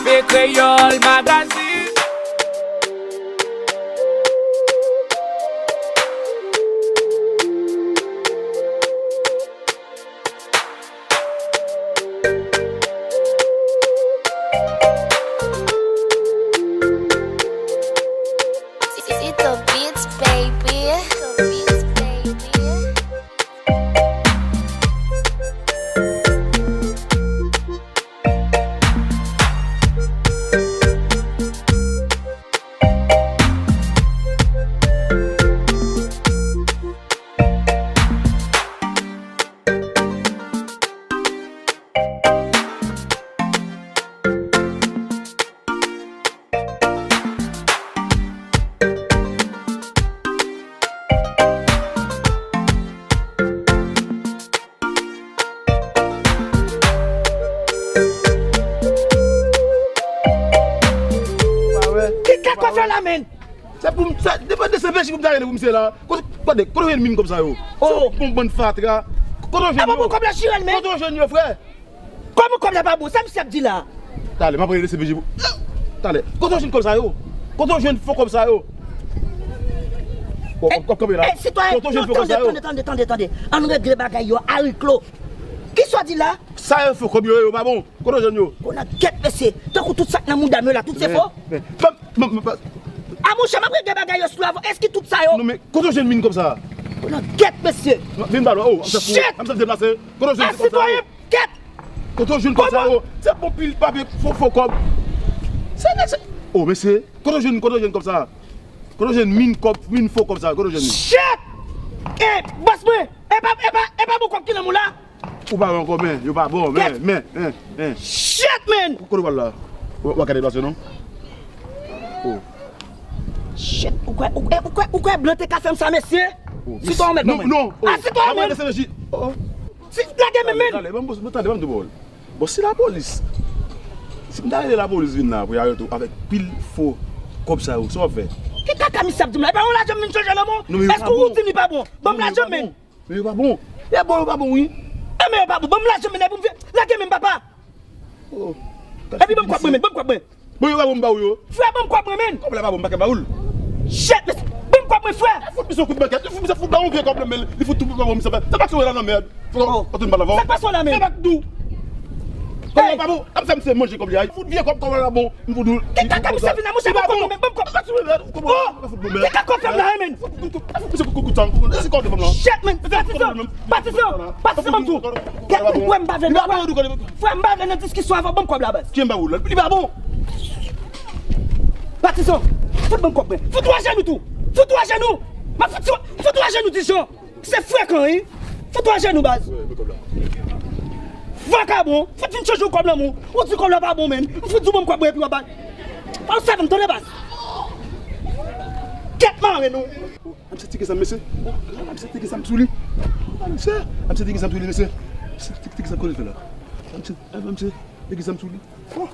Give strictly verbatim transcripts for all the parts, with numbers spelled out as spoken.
Kreyòl Magazine. It's the beats, baby. It's the beats, baby. Ki kaka w fè la, menn? Se pou m, se depann de se peji pou m ta rele pou misye la. Kote, kote, kote w jwenn min kòb sa yo? Oh. Se yon bon bann fatra. Kote w jwenn yo? Apa bon kòb la chire l, menn? Kote w jwenn yo, frè? Kòman kòb la pa bon? Sa misye ap di la? Talè, m ap rele de se peji pou. Talè, kote w jwenn kòb sa yo? Kote w jwenn fo kòb sa yo? Bon, kòb, kòb kanpe la. Eh, sitwayen, kote w jwenn fo kòb sa yo? Tande, tande, tande, tande. Ann regle bagay yo, ariklo. Kisa w di la? Sa yo fo kòb yo, yo pa bon. Kote w jwenn yo? Konan gèt mesye, tankou tout sa k nan mouda m yo la, tout se fo? Men, men, men, men, men, a monchè, m ap regle bagay yo sou lavan, èske tout sa yo? Non, men, kote w jwenn min kòb sa? Konan gèt mesye. Non, vin ba lò, oh, m se fou. Shit! M se deplase. Kote w jwenn kòb sa yo? Sitwayen, gèt! Kote w jwenn kòb sa yo? Se bon pil papye fo, fo kòb. Se nèg se, oh, mesye, kote w jwenn, kote w jwenn kòb sa? Kote w jwenn min kòb, min fo kòb sa? Kote w jwenn li? Shit! Eh, bòs mwen, e pa, e pa, e pa bon kòb ki nan men w la? Ou pa wè ankò, men, yo pa bon, men, men, men, men. Shit, man! Kote w pral la? Ou, ou pa ka deplase, non? Oh. Shit, ou kwè, ou, eh, ou kwè, ou kwè blan te ka fè m sa, mesye? Oh, sitwayen, ou mèt ban mwen. Non, non, oh. Ah, sitwayen, man! Oh. Si, lage men, men! Tande, tande, ban m, tande, ban m di w pawòl. Bon, si lapolis, si m ta rele lapolis vin la pou y arete w avèk pil fo kòb sa yo, sa w ap fè? Ki kaka misye ap di m la? E pa yon lajan m vin chanje nan men w? Non, men yo pa bon. Èske ou di m li pa bon? Ban m lajan, men. Men yo pa bon. E bon, yo pa bon, wi. E men yo pa bon. Ban m lajan, men, pou m fè. Lage men, papa. Oh. Epi ban m kòb mwen, men, ban m kòb mwen. Bon, yo pa bon, m ba ou yo. Frè, ban m kòb mwen, men. Kòb la pa bon, m pa ka ba ou l. Shit, mesye, ban m kòb mwen, frè. Fout misye kout bankèt, li fout misye fout ba yon vye kòb nan men l, li fout tout kòb misye fè. Se pa ki wè la nan mèd. Fò w antre m pa lavan. Sa k pase w la, men? Se pa k di w. Kòb la pa bon, ap fè misye manje kòb li a. Fout vye kòb, kòb la bon. M pou di w. Ki kaka misye vin la, monchè, ban m kòb mwen, men, ban m kòb. Oh! Ki kaka w fè m la, men? Fout, fout, fout, fout misye kout, kout, kout sa, kout, kout sa. Shit, man. Patizan, Patizan, Patizan, ban m tou. Gèt, ou wè m pa vle nan, frè, m pa vle nan diskisyon avè w, ban m kòb la, baz. Ki m ba ou la? Li pa bon. Patizan, fout ban m kòb mwen. Fout ou ajenou tou. Fout ou ajenou. M ap fout, fout ou ajenou, Dijon. Se frekan, wi. Fout ou ajenou, baz. Vakabon, fout vin chanje yon kòb nan men w. Ou di kòb la pa bon, menn. M fout di w ban m kòb mwen epi w ap bay. Pa w sèvi m, tande, baz. Kèt mare nou. Amse tike zam, mesye. Amse tike zam sou li. Amse, amse tike zam sou li, mesye. Amse tike, tike zam, kote l fè la? Amse, amse tike zam sou li. Oh.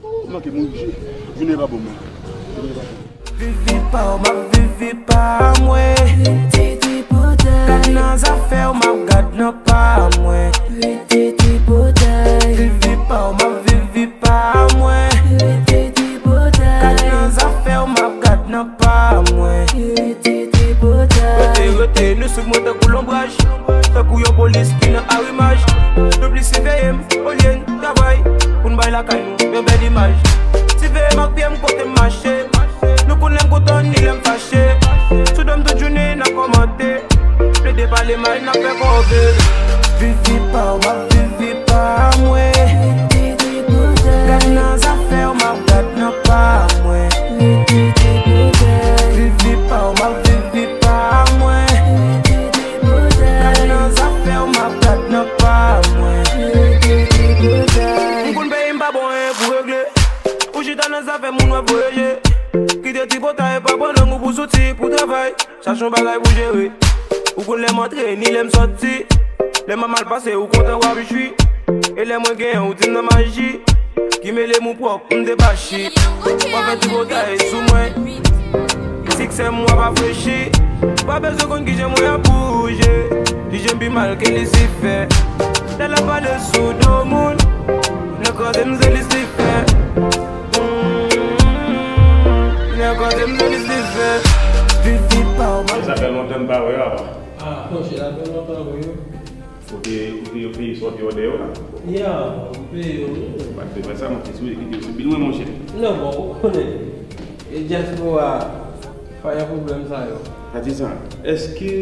Ou manke mouri, je, jounen pa bon, mwen. Viv vi pa w, m ap viv vi pa mwen. Gad nan zafè w, m ap gad nan pa mwen. Viv vi pa w, m ap viv vi pa mwen. Gad nan zafè w, m ap gad nan pa mwen. Rete, rete, nou swiv mwen tankou lonbraj. Tankou yon polis ki nan arimaj. Nou plis siveye m olye n travay. Pou n bay lakay nou yon bèl imaj. Siveye m ak pye m kote m mache. Nou konn lè m kontan ni lè m fache. Sou do m tout jounen n ap kòmante. Plede pale mal n ap fè kòve. Viv vi pa w, m ap viv vi pa mwen. Gad nan zafè w, m ap gad nan pa mwen. Viv vi pa w, m ap viv vi pa mwen. Gad nan zafè w, m ap gad nan pa mwen. M konn peyi m pa bon anyen pou regle. Ou chita nan zafè moun w ap voyaje. Kite tripotay, pa pran lang ou pou soti pou travay. Chache yon bagay pou jere. Ou konn lè m antre, ni lè m sòti. Lè m ap mal pase, ou kontan w ap jwi. E lè mwen genyen, ou di m nan maji. Ki mele m ou pwòp, m depachi. W ap fè tripotay sou mwen. Siksè m w ap afrechi. Pa bezwen konn kijan mwen ap bouje. Jije m pi mal ke Lisifè. Lè l ap pale sou do moun, nan koze m se li se li fè. Mm, nan koze m se li se li fè. Vivi pa w. Sa fè lontan n pa wè a. Ah, monchè, sa fè lontan wi. Ou te, ou te peye sa w te òdè yo la? Ya, m peye yo wi. Pa t bezwen sa, monchè, si w te kite yo sou bil mwen, monchè. Non, bon, ou konnen. E dyaspora, pa gen pwoblèm sa yo. Patizan, èske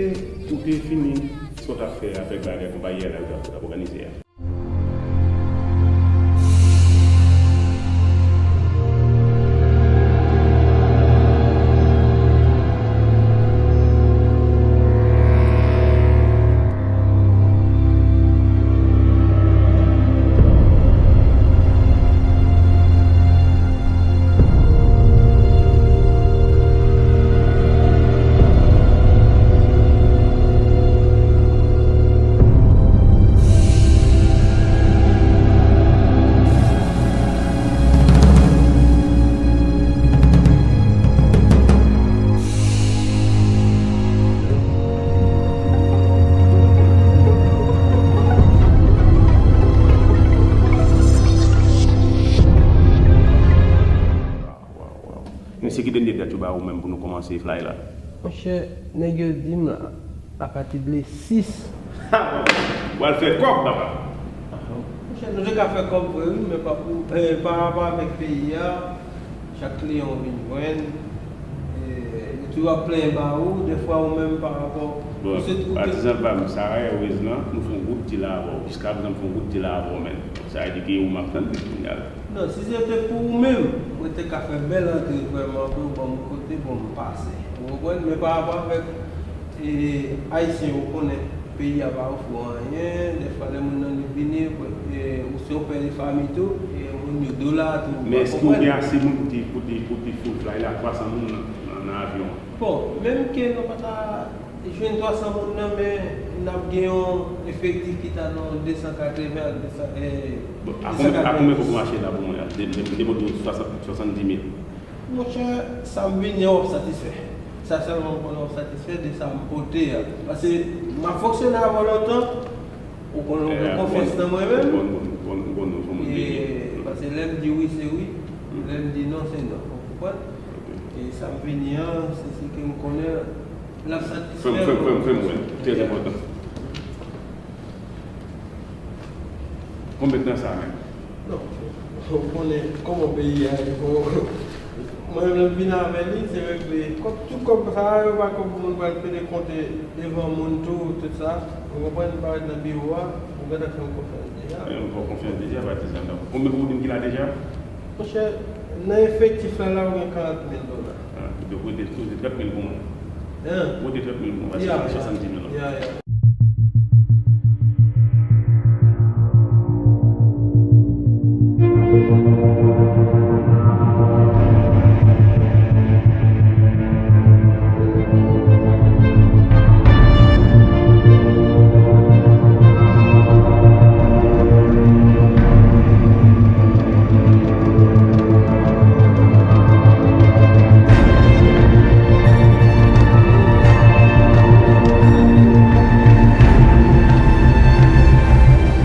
ou te fini sa w t ap fè avèk bagay konpayi a la yo t ap, t ap òganize a? Waw, waw. Men se ki dènye dat yo ba ou menm pou nou kòmanse flay la? Monchè, nèg yo di m la, apati de le sis. Ha! W al fè kòb, papa! Monchè, nou te ka fè kòb vre wi, men pa pou, eh, pa rapò avèk peyi a, chak kliyan w vin jwenn, eh, yo toujou ap plenyen ba ou, dèfwa ou menm pa rapò. Bon, ou se twouve patizan pa m, sa erezman, nou fè yon gwo dil avè w. Jiskaprezan, m fè yon gwo dil avè w, men. Sa vle di ke ou m ap tann pi kounye a la. Non, si se te pou ou menm, mwen te ka fè bèl antre vrèman pou yo ban m kote pou m pase. Ou konprann? Men pa rapò avèk, e, Ayisyen, ou konnen, peyi a pa ofri w anyen. Dèfwa, lè moun nan li vini, e, ou se yon pè de fanmi tou, e moun yo dola tou, ou pa konprann. Men èske ou gen ase moun pou te, pou te, pou te fout flay la, twa san moun nan, nan, nan avyon an? Bon, menm ke nou pa ta jwenn twa san moun nan, men n ap gen yon efektif ki ta nan de san katreven a de san, eh, bon, a konbyen, a konbyen de san katreven. Pou mache la pou mwen, de, de, de moto swasant, swasanndis mil. Monchè, sa m vini an w ap satisfè. Sa sèlman m konnen w ap satisfè de sa m pote a. Paske m ap fonksyone avè w lontan, ou konnen w gen konfyans nan mwen menm. Bon, bon, bon, bon, bon, bon, bon, bon. E, paske lè m di wi, se wi. Lè m di non, se non. Ou konprann? Ok. E sa m vini an, se sa ke m konnen. L ap satisfè. Fè m, fè m, fè m, fè m wè l. Trè enpòtan. Konbyen tan sa menm? Non. Ou konnen kòman peyi a ye, bon. Mwen menm lè m vin avè li, se regle. Kòb, tout kòb sa yo pa kòb moun pral pede konte devan moun tou, tout sa. Ou konprann, m parèt nan biwo a, ou gentan fè m konfyans deja. Fè m fè w konfyans deja, patizan. Donk, konbyen moun ki la deja? Monchè, nan efektif la, la, ou gen karant mil dola. Ah, donk, ou te, ou te trant mil pou mwen. Hein? Ou te trant mil pou mwen, paske se swasanndis mil la. Ya, ya.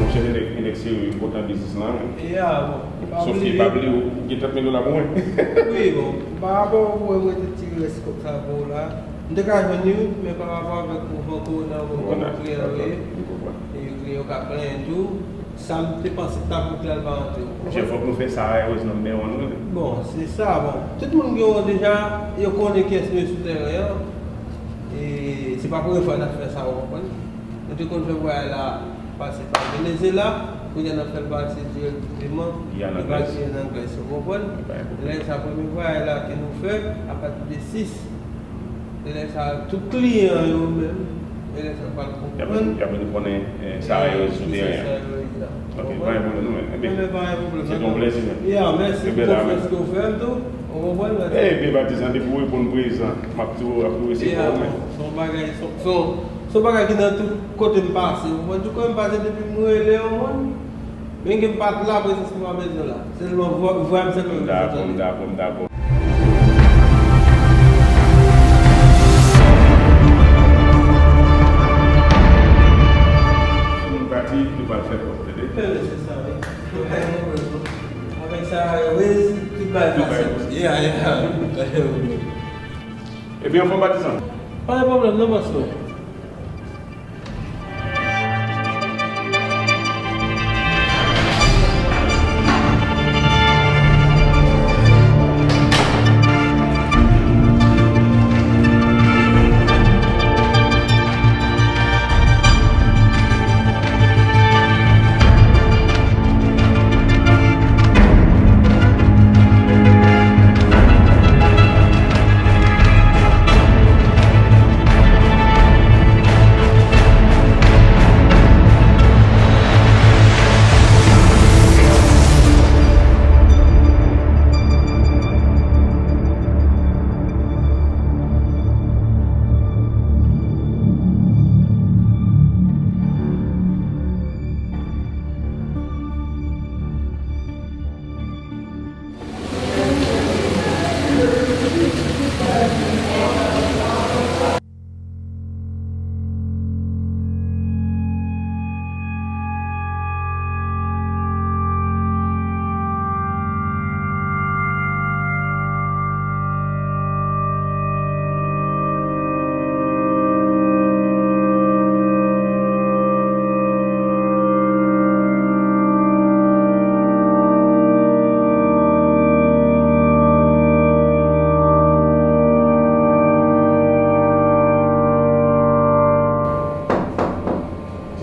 Monchè, nèg, nèg serye, kontan biznis lan. Ya, bon. Sofi, pa bliye, ou gen trant mil dola pou mwen. Wi, bon. Pa rapò pou mwen te tire rès kòb sa pou ou la. M te ka jwenn li, wi, men pa rapò avèk mouvman kowona, ou konn kòman kliyan yo ye. E kliyan yo ka plenyen tou. Sa m te panse t ap wout la, l pa rantre, ou konprann? Monchè, fòk nou fè sa, erezman, men yon nou. Bon, se sa, bon. Tout moun gen yon deja, yo konnen kiyès nou ye sou tèren an. E se pa premye fwa n ap fè sa, ou konprann? Nou te konn fè vwayaj la, pase pa Venezyela, kounye a n ap fè l pase dirèkteman Giyàn Anglèz, ou konprann? Lè sa, premye vwayaj la ke nou fè, apati de sis. Lè sa, tout kliyan yo menm, lè sa, pral konprann. Y ap vin konnen, eh, sa yo sou teren an. Ok, pa gen pwoblèm, non, men, men, se te yon plèzi, men. Ya, mèsi pou konfyans ke w fè m tou. Ou konprann, mèsi. Ebyen, patizan, depi w reponn prezan, m ap tou ap resevwa w, men. Se yon bagay, se yon, se yon, se yon bagay ki nan tout kote m pase. Ou konprann, tout kote m pase, depi m rele yon moun, menm ke m pa t la, prezans mwen pa bezwen la. Sèlman vwa, vwa m sèlman m bezwen tande. M dakò, m dakò, m dakò. Moun pati, nou pral fè Always, tout bagay fasil. Yeah, yeah. Ebyen, anfòm patizan. Pa gen pwoblèm, non, bòs mwen.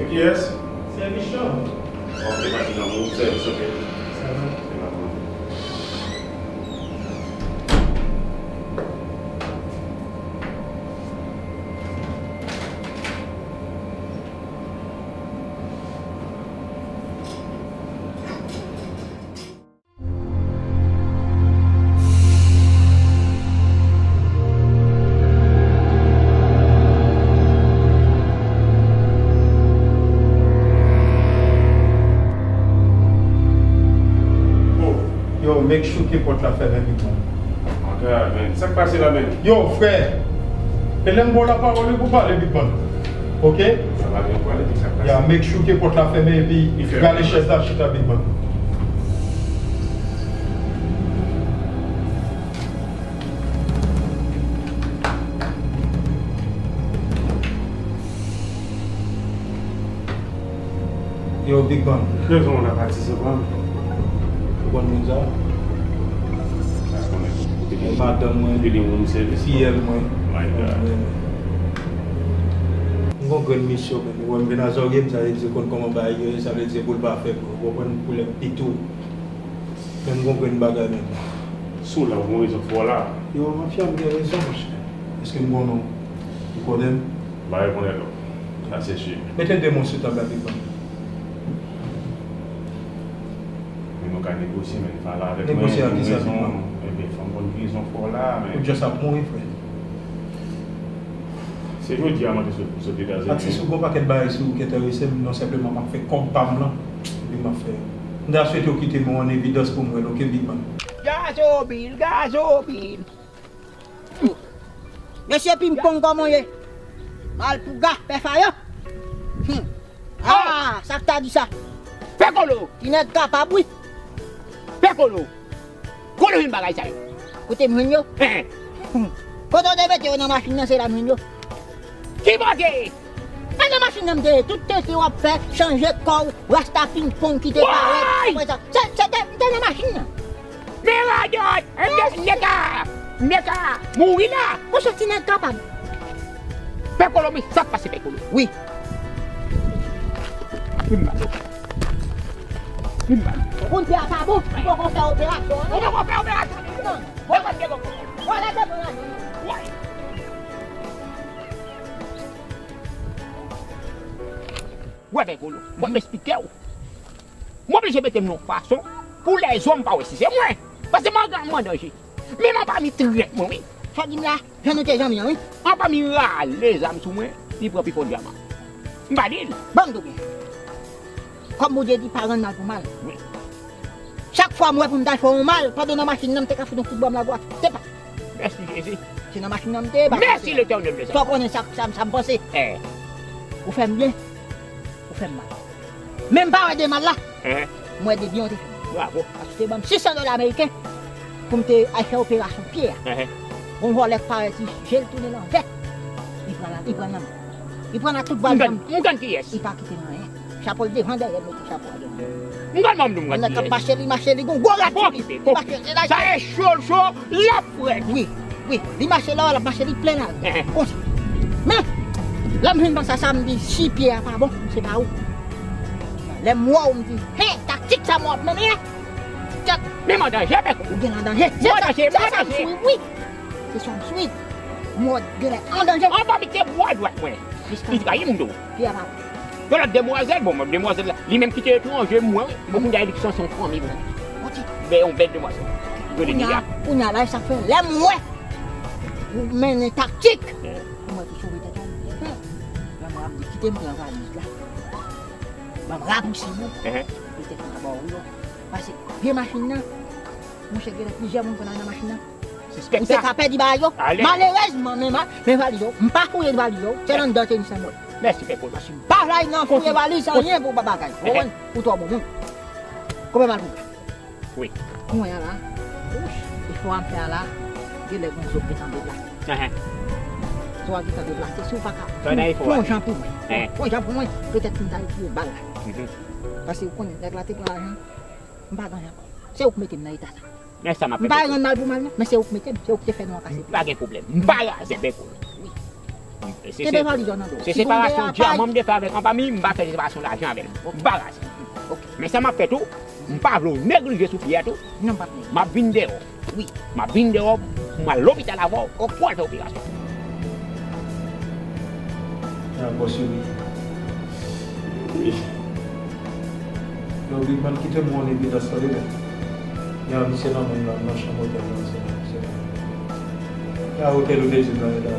Se kiyès? Se Michon. Ok, pase nan moun sèvis, ok. Sa va. Se la moun. Oh. Yo, make sure ke pòt la fèmen, big man. Anka, men, sa k pase la, men? Yo, frè, e lè m ba w lapawòl, wi, pou pale, big man. Ok? Sa pa gen pwoblèm, sa k pase? Ya, make sure ke pòt la fèmen epi rale chèz la chita, big man. Yo, Big Man. Rezon w la pati se pa m. Ou konn moun sa? Sa konnen tou. Ou te gen madanm mwen, ou te gen moun sèvis. Fiyèl mwen. My God. M gon grenn misyon, men ou wè m vin a zòrye m, sa vle di ou konn kòman bagay yo ye, sa vle di pou l pa fè, ou konprann, pou lè m pito. Men m gon grenn bagay menm. Si w la, ou gon rezon fò la. Yo, mafya, m gen rezon, monchè. Èske m konnen w? Ou konnen m? M pa rekonèt ou. Sa se si. Mete de mo sou tab la, Big Man. Men nou ka negosye, men pale avèk mwen. Negosye ak kisa, Big Man? Ebyen, fò m konn ki rezon fò la, men. Ou just ap mouri, frè. Se jodi a m antre sou, sou Etazini. Atis, ou gon pakèt bagay sou ou ki enterese m, non sèlman m ap fè kòb pa m lan, epi m ap fè. M ta swete w kite m an evidans pou m wè l, oke, Big Man? Gazobil, gazobil. Mesye Pimpong, kòman w ye? Malpouga, pè Fayan. Hmm. Ah, sa k ta di sa? Pè Kolo. Ti nèg kapab, wi. Pè Kolo. Kote w jwenn bagay sa yo? Kote m jwenn yo? Hen. Hmm. Kote w te mete yo nan machin nan, se la m jwenn yo. Ki kote? E nan machin nan m te ye. Tout tenten w ap fè, chanje kò w, rasta Pimpong ki te parèt. Woy! Apre sa, se, se te, m te nan machin nan. Men radòt! M te, m te ka, m te ka mouri la! Monchè, ti nèg kapab. Pè Kolo, men sa k pase, Pè Kolo? Wi. Vin la. Vin la. Ou konn pye a pa bon, ou poko fè operasyon, non? Ou poko fè operasyon, non? Ou poko fè operasyon. Ou lage pou la. Woy! Wè, Pè Kolo, fò m esplike w. M oblije mete m nan yon fason pou lèzòm pa wè si se mwen. Paske m angan m an danje. Menm anpami trèt mwen, wi. Sa w di m la, jan nou te zanmi an, wi. Anpami rale zam sou mwen, li pran pi fò dyaman. M pa di l. Ban m tou byen. Kòm Bondye di, pa rann mal pou mal. Wi. Chak fwa m wè pou m ta fè yon mal, pandan nan machin nan, m te ka fout yon kout bwa m lagwat. Se pa. Mèsi, Jezi. Se nan machin nan m te ye, pa. Mèsi, Letènèl dèzam. Sa w konnen sa, sa, sa m panse. Eh. Ou fè m byen, ou fè m mal. Men m pa wè de mal la. Eh. M wè de byen w te fè m. Bravo. Paske te ban m sis san dola ameriken pou m te al fè operasyon pye a. Gon vòlè k parèt, li je l tounen lanvè. Li pran la, li pran nan men. Li pran nan tout bal. M konn kiyès. Li pa kite m anyen. Chapo l devan, dèyè, mete chapo a devan. M konn manm nou, m konn kiyès. Nèg k ap mache, li mache, li gon gwo rad sou li. Li mache, se la. Sa e cho, cho, l ap frèt. Wi, wi. Li mache la, l ap mache, li plen la. Konsa. Men, lè m vin panse a sa, m di, si pye a pa bon, se pa ou. Lè m wè w, m di, hen, taktik sa m wè w ap mennen an. Tèt. Men m an danje, peko. Ou gen an danje. M an danje, m an danje. Se sa m swiv, wi. Se sa m swiv. M wè w genlè an danje. Anba mi te bwa dwèt mwen. Li trayi m tou. Pi a pa. Yon lòt demwazèl, bon, demwazèl la, li menm ki te etranje, mwen, wi. Bon, kounye a, li sanse yon fanmi pou mwen. Bè, yon bèl demwazèl. Yo de kounye a, la, sa fè lè m wè ou mennen taktik. Pou mwen tou sove tèt ou. Lè m wè ap di, kite m pran valiz la. Ban m rapousib ou. Petèt m ka ba w yo. Paske vye machin nan, monchè, genlè plizyè moun konn al nan machin nan. Ou te ka pèdi bagay yo. Malerezman, men, ma- men valiz yo, m pa fouye valiz yo, se nan anndan tenis lan m wè. Mèsi, peko. Paske m pa vle al nan fouye valiz, anyen pou bagay. Ou konprann? Ou twò bon moun. Konbyen mal pou? Wi. Kounye a la, wouch, efò a m fè a la, genlè gon zo k gentan deplase. Zo a gentan deplase, si w pa ka pran jan pou mwen. Pran jan pou mwen, petèt m ta retire bal la. Paske ou konnen, nèg la te pran lajan, m pa gen lajan ankò. Se ou k mete m nan eta sa. Men sa m ap fè. M pa rann mal pou mal, non, men se ou k mete m, se ou k te fè nou an kase. Pa gen pwoblèm. M pa razè bèk ou. Wi. Kenbe valiz ou nan do w. Se separasyon dyaman m te fè avèk yon fanmi, m pa fè separasyon lajan avè l. M pa razè. Men sa m ap fè tou, m pa vle w neglije sou pye a tou. Non, m p ap neglije. M ap vin dèyè w. Wi. M ap vin dèyè w pou m al lopital avè w, pou w al fè operasyon. Ah, bòs yo wi. Wi. Yo, Big Man, kite m wè yon evidans tande, men. Ya, misye nan menm nan, nan chanm otèl nan, se, se. Ya, otèl ou te di m nan, e la.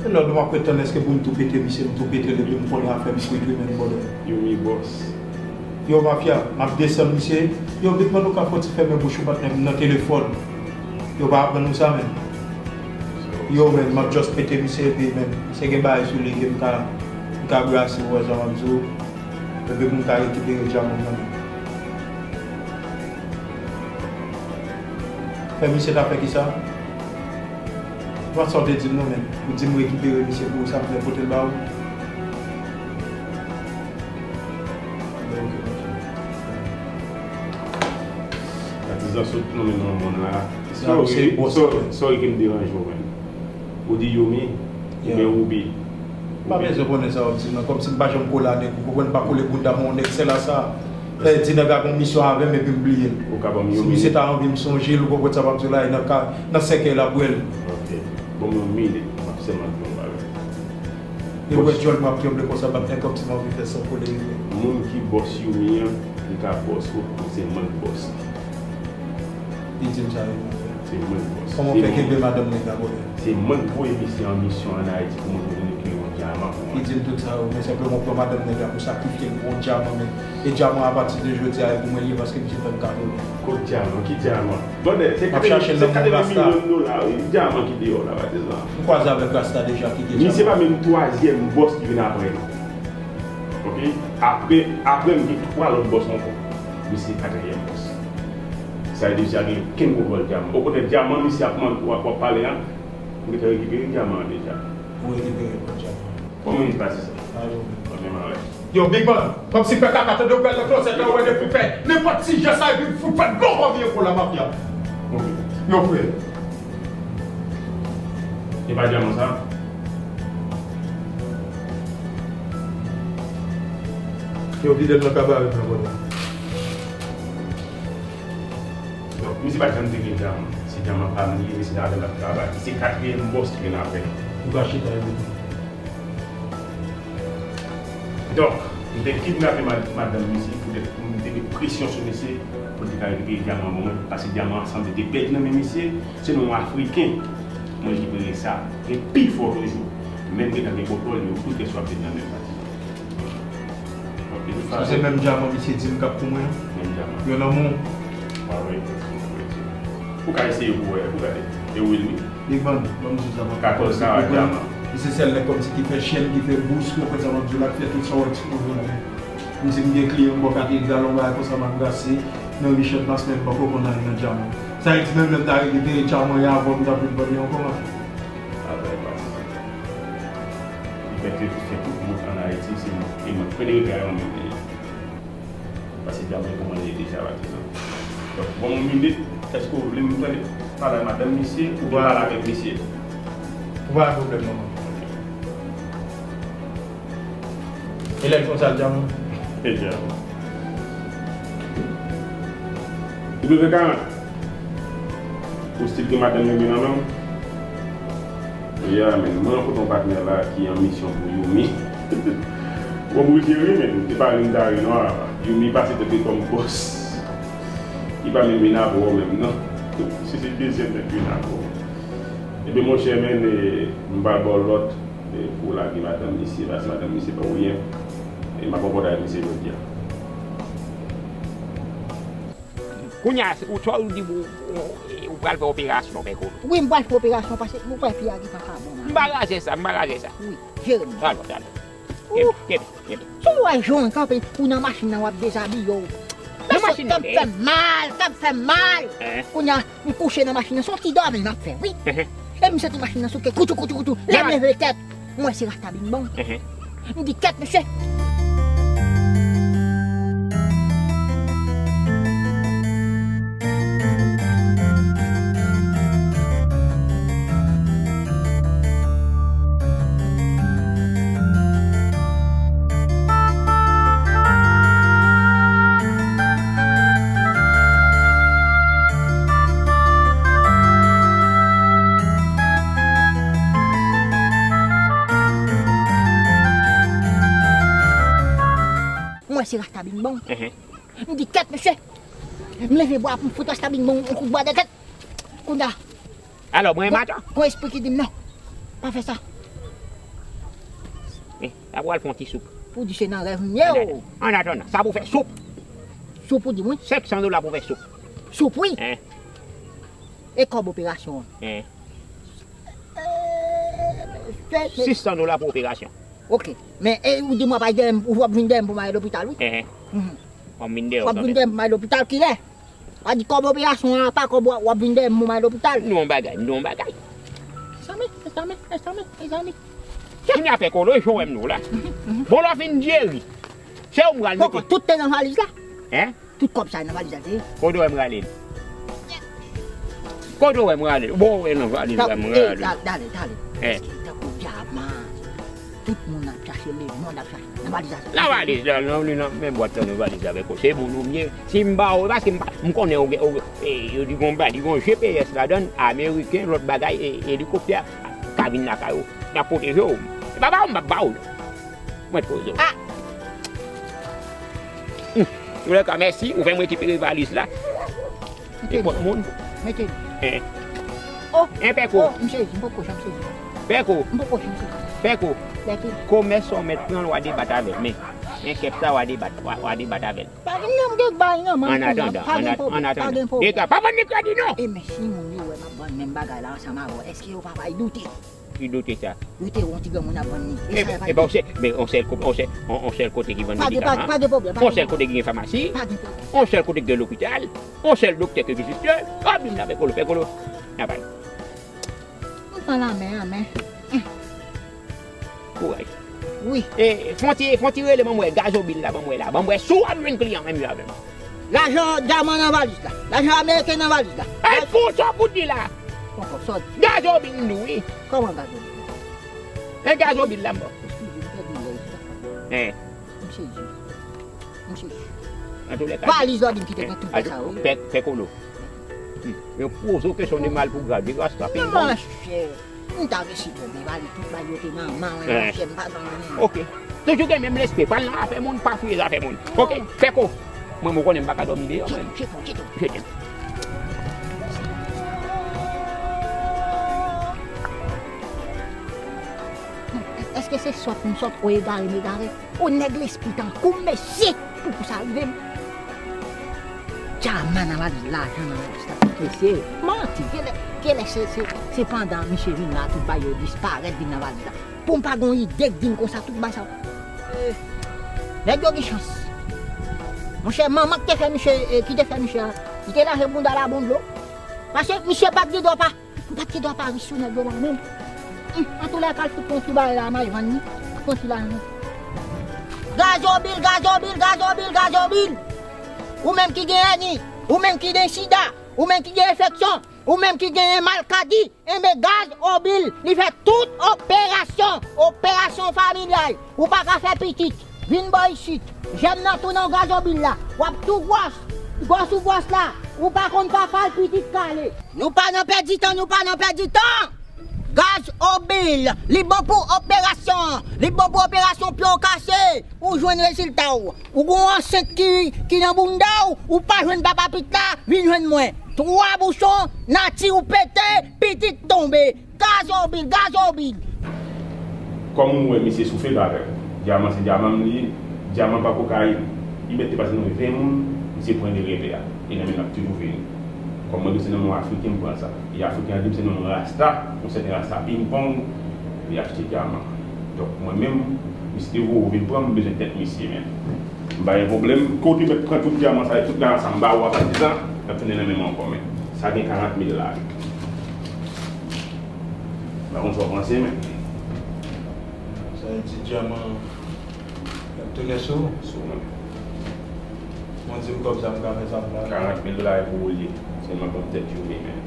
E lòd ou m ap ret tann, èske pou m tou pete misye, m tou pete l epi m konnen afè m frit wi, men bòdè. Yomi bòs. Yo, mafya, m ap desann misye. Yo, Big Man, ou ka fè yon ti fèmen bouch ou, patnè, m nan telefòn. Yo pa aprann ou sa, men. Yo, men, m ap just pete misye, epi, men, misye gen bagay sou li ke m ka, m ka brase, ou wè jan m ap di w. Epi pou m ka rekipere dyaman m nan men. Fè misye ta fè kisa? Ou pa sa w te di m non, men. Ou di m rekipere misye pou ou, sa m fè pote l ba ou? Patizan sot nan men nan moun la. Sorry, sorry, sorry ke m deranje w, men. Ou di Yomi, oubyen Ruby? M pa bezwen konnen sa w ap di m nan, kòmsi m pa janm kole a nèg, ou konprann, m pa kole bounda m yon nèg, sèl a sa. Di nèg la gon misyon avè m epi m bliye l. Si misye ta anvi m sonje l, ou konprann sa m ap di w la, e nan ka, nan sèkèy l ap wè l. Ok. Ban m yon minit, m ap sèlman di yon bagay. E wè djòl m ap tranble konsa, m ap fè kòmsi m anvi fè san kole rive. Moun ki bòs Yomi an, li ka bòs ou, ou se mwen k bòs li. Li di m sa wi, monchè. Se mwen k bòs. Kòman w fè kenbe madanm nèg la, bòdè? Se mwen k voye misye an misyon ann Ayiti pou mwen pou vin rekipere yon dyaman pou mwen. Li di m tout sa wi, men senpleman pran madanm nèg la pou sakrifye l pou yon dyaman, men e dyaman a pati de jodi a e pou mwen li ye paske misye fè m kado. Kot dyaman? Ki dyaman? Bòdè, se katreven milyon dola wi, dyaman ki deyò la, patizan. M kwaze avèk Rasta deja ki gen dyaman. Misye pa menm twazyèm bòs ki vin apre m. Ok? Apre, apre m gen twa lòt bòs ankò. Misye katriyèm bòs. Sa vle di misye pa gen okenn gwo vòl dyaman. Okontrè, dyaman misye ap mande w ap pale a, m gentan rekipere dyaman an deja. Ou rekipere gwo dyaman. Kòman misye pase sa? Yo, Big Man, kòmsi fè kaka tande w pral nan klozèt la, ou wè depi w fè nenpòt ti jès la, epi m fout fè dlo kò vye kou la, mafya. Yo, frè. E pa dyaman sa? Yo vide l nan kabarèt la, bòdè. Donk, misye pa janm te gen dyaman. Se dyaman pa m li ye, se avè l l ap travay. Se katriyèm bòs ki vin apre l. Ou ka chita, epi. Donk, m te kidnape mad-, madanm misye, poutèt m te met presyon sou misye, pou l te ka rekipere dyaman ban mwen, paske dyaman an sanble te pèdi nan men misye, se nan yon Afriken mwen rekipere sa, e pi fò toujou. Menm gentan gen kontwòl, yo tout lè sou ap vin nan menm pati. Ok, de tout fason. Sa se menm dyaman misye di m k ap pou mwen an? Menm dyaman. Yo nan men w? Ou ka eseye pou wè, pou gade. E wi, wi. Big Man, ban m di w sa, katòz karat dyaman. Se sèl nèg kòmsi ki fè chèn, ki fè bous, ou konprann sa m ap di w la, ki fè tout sa w ekspoze w la. Menm si m gen kliyan, m bò katedral, yon bagay konsa, m ap brase nan Richard Pasmèt, m poko konn al nan djaman. Sa vle di menm lè m ta rete te djaman avè w, m t ap vin pale ankò, m ap fè. Sa fè pati. Li fè ke fè tout moun ann Ayiti, se mwen. E mwen, premye regre a mwen menm li ye. Paske dam mwen kòmanse deja patizan. Donk, ban m yon minit, èske w vle m pale, pale ak madanm misye oubyen pale avèk misye? Ou pa gen pwoblèm, manman. E lè l fè sa, l dam? E dam. W karant. Ou still gen madanm Youmi nan men w? Ya, men mwen rankontre yon patnè la ki an misyon pou Youmi. Bon, pou jere, men e pa ri m ta ri non, apa. Youmi pase tande kòm bòs. Li pa menm vin apre w menm, non. Se, se dezyèm nèg ki vin apre w. Ebyen, monchè, men, e, m pral ba w lòt, e, pou w lage madanm misye, paske madanm misye pa w byen. E m ap anpòte avèk misye jodi a. Kounye a, ou twò ou di ou, ou, ou pral fè operasyon, men ko. Wi, m pral fè operasyon paske ou wè fi a gentan pa bon nan. M pa raje sa, m pa raje sa. Wi, jere m. Talò, talò. Kenbe, kenbe, kenbe. Si w wè jan w kanpe, ou nan machin nan, w ap dezabiye w. Nan machin nan, k ap fè mal, k ap fè mal. Kounye a, m kouche nan machin nan, se yon ti dòmi m ap fè, wi. E m santi machin nan souke, koutou, koutou, koutou. Lè m leve tèt, m wè se Rasta Bing Bong. M di, kèt, mesye! M wè se Rasta Bing Bong. M di, kèt, mesye! M leve bwa pou m fout Rasta Bing Bong yon kout bwa nan tèt. Kounye a, alò, mwen maton? Gon espri ki di m non. Pa fè sa. Eh, sa pral fè yon ti soup. Pou di se nan rèv m ye o. An atandan, sa pou fè soup. Soup ou di mwen? Senk san dola pou fè soup. Soup, wi. E kòb operasyon an? Sis san dola pou operasyon. Ok. Men, e, ou di mwen pa dèyè m, ou w ap vin dèyè m pou m ale lopital, wi. W ap vin dèyè w kanmenm. W ap vin dèyè m pou m ale lopital, kilè? Pa di kòb operasyon an, pa kòb w ap vin dèyè m pou m ale lopital. Nou yon bagay, nou yon bagay. Mezanmi, mezanmi, mezanmi, mezanmi. Kounye a pè kolo, e jan w wè m nou la. Bon, lè w fin dyeri, se ou m pral mete. Poko tout te nan valiz la? Hein? Tout kòb sa nan valiz la, te ye? Kote w wè m rale l? Kote w wè m rale l? Bon, w wè nan valiz la, m rale l. Dale, dale. Èske tankou dyaman? Tout moun ap chache, lemonn ap chache. Nan valiz la. Nan valiz la, nan, li nan men bwat la, nan valiz la avèk ou. Se moun ou m ye. Si m ba ou, paske m pa, m konnen ou gen, ou, e, yo di gon ba, di gon G P S ladann, ameriken, lòt bagay, e, elikoptè, ka vin lakay ou. N ap pwoteje w. E pa ba ou, m p ap ba ou. Mwen poze w. Ah! Antoulèka, mèsi, ou fè m rekipere valiz la. E kot moun? Mete li. Hein. Oh! Hein, Peko? Oh, m sezi, m poko janm sezi. Peko? M poko janm sezi. Peko? Peko. Komès sa w mèt pran l, w a debat avè l. Men, men kèk sa w a debat, w a, w a debat avè l. Pa gen, m gen bay nan men. An atandan, an atandan. Dega, pa vann li kredi, non! E men si moun yo wè m ap vann menm bagay la ansanm avè w, èske yo pa pral doute? Ki doute sa? Yo te wè yon ti granmoun ap vann li. E sa e pa doute. Epi, men yon sèl, yon sèl, yon, yon sèl kote ki vann medikaman. Pa gen pwoblèm, pa gen pwoblèm. Yon sèl kote ki gen famasi. Pa gen pwoblèm. Yon sèl kote ki gen lopital. Yon sèl doktè ki vizite. Pwoblèm la, pè kolo, pè kolo. N ap bay. M pran lanmen an, men. Kouraj. Wi. E, fè yon ti, fè yon ti rele, ban m wè, gazobil la, ban m wè la. Ban m wè si w ap jwenn kliyan menm jan avè m. Lajan dyaman nan valiz la. Lajan ameriken nan valiz la. Ey, pou sa w pou di la. Poko sòti. Gazobil nou, wi. Kòman gazobil? E gazobil la, m ba w. Eskize m, pèdi lè sa. Hein. M sezi. M sezi. Antoulèka. Valiz la w di m kite gen tout sa, wi. Pè, pè kolo. Hmm. Yo poze w kesyon de mal pou grav, de rasta peyi. Monchè. M ta resi tonbe, bali tout, bali yo te nan men w, monchè, m pa nan anyen. Ok. Toujou gen menm lespri, pa al nan afè moun, pa fouye zafè moun. Ok, Peko. Mwen, mwen konnen m pa ka dòmi deyò, mwen. Jeton, jeton. Jeton. Èske se sòt m sòt, ou egare m egare? Ou nèg lespri tankou m, mesye, pou, pou sa rive m. Dyaman nan valiz, lajan nan valiz la, tout mesye. Manti, genlè, genlè se, se, se pandan misye vin la, tout bagay yo disparèt vin nan valiz la. Pou m pa gon ide k di m konsa, tout bagay sa. Eh, nèg yo gen chans. Monchè, manman ki te fè misye, eh, ki te fè misye a, li te lave bounda l a bon dlo. Paske misye pa t gen dwa pa. M pa t gen dwa pa ri sou nèg yo la menm. Hum, antoulèka, l fout pran ti bagay la, m al vann li. Pran ti lajan. Gazobil, gazobil, gazobil, gazobil. Ou menm ki gen èni, ou menm ki gen sida, ou menm ki gen enfeksyon, ou menm ki gen maladi, enben Gazobil, li fè tout operasyon, operasyon familyal. Ou pa ka fè pitit. Vin bò isit. Jèm nan tou nan Gazobil la. W ap tou gwòs. Gwòs ou gwòs la. Ou pa konn papa l, pitit kale. Nou pa nan pèdi tan, nou pa nan pèdi tan. Gazobil, li bon pou operasyon. Li bon pou operasyon pye w kase. Ou jwenn rezilta w. Ou gon ansent ki, ki nan bounda w, ou pa jwenn papa pitit la, vin jwenn mwen. Twa bouchon, nati w pete, pitit tonbe. Gazobil, gazobil. Kòm ou wè misye sou fed avèk dyaman, se dyaman m li ye, dyaman pa kokayin. Li mèt te pase nan ven moun, misye pran li rele a. E nan men l ap toujou vini. Kòm mwen menm se nan men yon Afriken m pran sa. E Afriken an di m se nan yon rasta, yon sèten rasta pingpong, li achte dyaman. Donk mwen menm, misye te voye w vin pran m, m bezwen tèt misye menm. M pa gen pwoblèm, ke w te mèt pran tout dyaman sa yo, tout lajan sa m ba ou a patizan, l ap tounen nan men m ankò, men sa gen karant mil la. M pa konn sa w panse, men. Sa vle di dyaman l ap tounen sou ou? Sou mwen. Bon, di m kòb sa m ka fè sa m vle. Karant mil dola e pou ou l ye. Sèlman ban m tèt Youmi, men.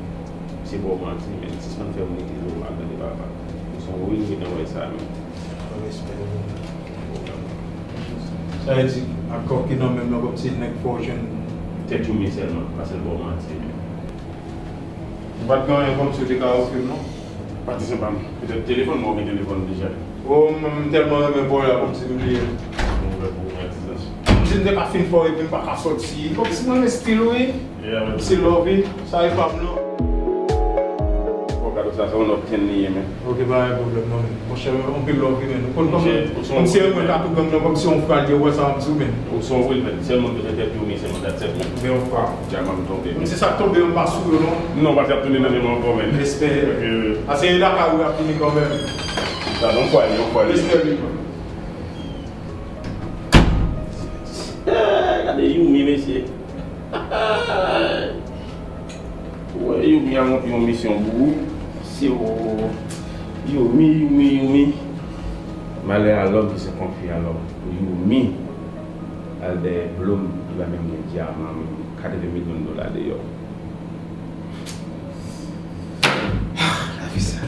Se ba w manti, men. Sispann fè moun ete zo mal tande papa. Ou se yon wi, nou gentan wè sa, men. Respè. Sa vle di, ak kòb ki nan men m nan, kòmsi nèg fè w jwenn. Tèt Youmi sèlman, pa sèl ba w manti, men. Ou pa t gen anyen kòmsi w te ka ofri m, non? Patizan pa m. Petèt telefòn mwen, ou gen telefòn deja. O, m, m tèlman renmen bòy la, kòmsi m bliye l. Mwen ouvè pou ou, patizan. Kòmsi m te ka fin fò epi m pa ka sòti. Kòmsi m renmen stil ou, wi. Yeah, man. Se love, wi. Sa e pa m, non. Bon, kado sa, se yon nòt ten li ye, men. Ok, pa gen pwoblèm, non, men. Monchè, anpil love, wi, men. Ou konn kòman, monchè, ou se yon, kòmsi se mwen k ap tout gang nan, kòmsi se yon frè l ye, ou wè sa m di w, men. Ou se yon real, men. Sèlman bezwen tèt Youmi, sèlman, that's it, men. Men yon fwa. Dyaman m tonbe, men. Se sa k tonbe, m pa sou yo, non. Non, pa t ap tounen nan men m ankò, men. Respè. Ok, wi. Ase e lakay ou y ap vini kanmenm. Sa, yon fwa li, yon fwa li. Respè, big man. Eh, gade Youmi, mesye. Ou wè Youmi a monte yon misyon pou ou. Se ou. Youmi, Youmi, Youmi. Malè a lòm ki se konfi a lòm. Youmi al dèyè dlo m, li pa menm gen dyaman, menm katreven milyon dola deyò. Ah, lavi sa.